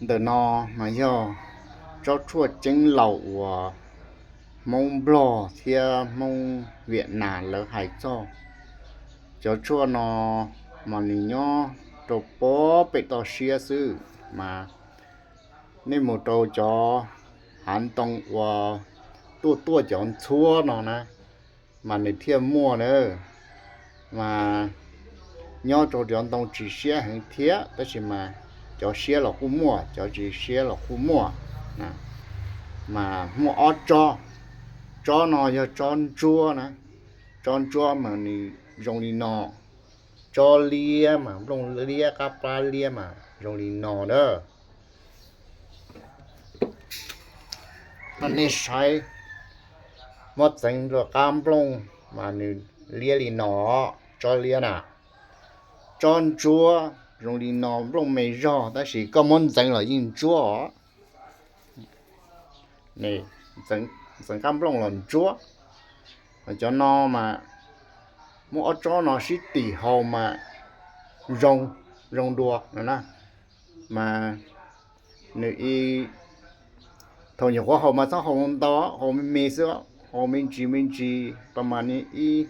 Ntawm no mas yog tsob tshuaj ceeb laus uas Hmoob Nplog thiab Hmoob Viam Nam lawv hais txog. Cov tshuaj no mas nws nyob rau pob pem toj siab xwb, mas nej mus rau cov hav ntoo uas tuaj tuaj cov ntxhuab no na, mas nws thiaj muaj na. Mas nyob rau cov ntoo tsis siab heev thiab, tab sis mas cov siab los kuj muaj, cov tsis siab los kuj muaj. Mas muaj ob tsob, tsob no yog tsob ntsuab na. Tsob ntsuab mas nws zoo li no, tsob liab mas nplooj liab qab plab liab mas zoo li no na. Nej saib, muab txeev rau qab nplooj mas nws liab li no, tsob liab na. Tsob ntsuab zoo li no, nplooj me zog, tab sis koj muab ntxeev los yeej ntsuab os. Txeev qab nplooj los ntsuab. Cov no mas muab ob tsob no sib tim haus mas zoo, zoo dua no na. Mas nws, thaum nyuam qhuav haus mas txhob haus ntau, haus me me xwb, haus me ntsis me ntsis, pas mas ni ib,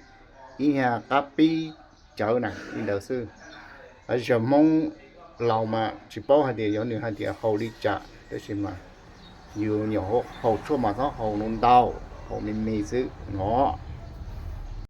ib nyuag qab pib cawv na li ntawd xwb. Tab sis Hmoob laus mas tsis paub hais tias yog nws hais tias haus li cas, tab sis mas yus nyuam qhuav haus tshuaj mas txhob haus ntau, haus me me xwb no.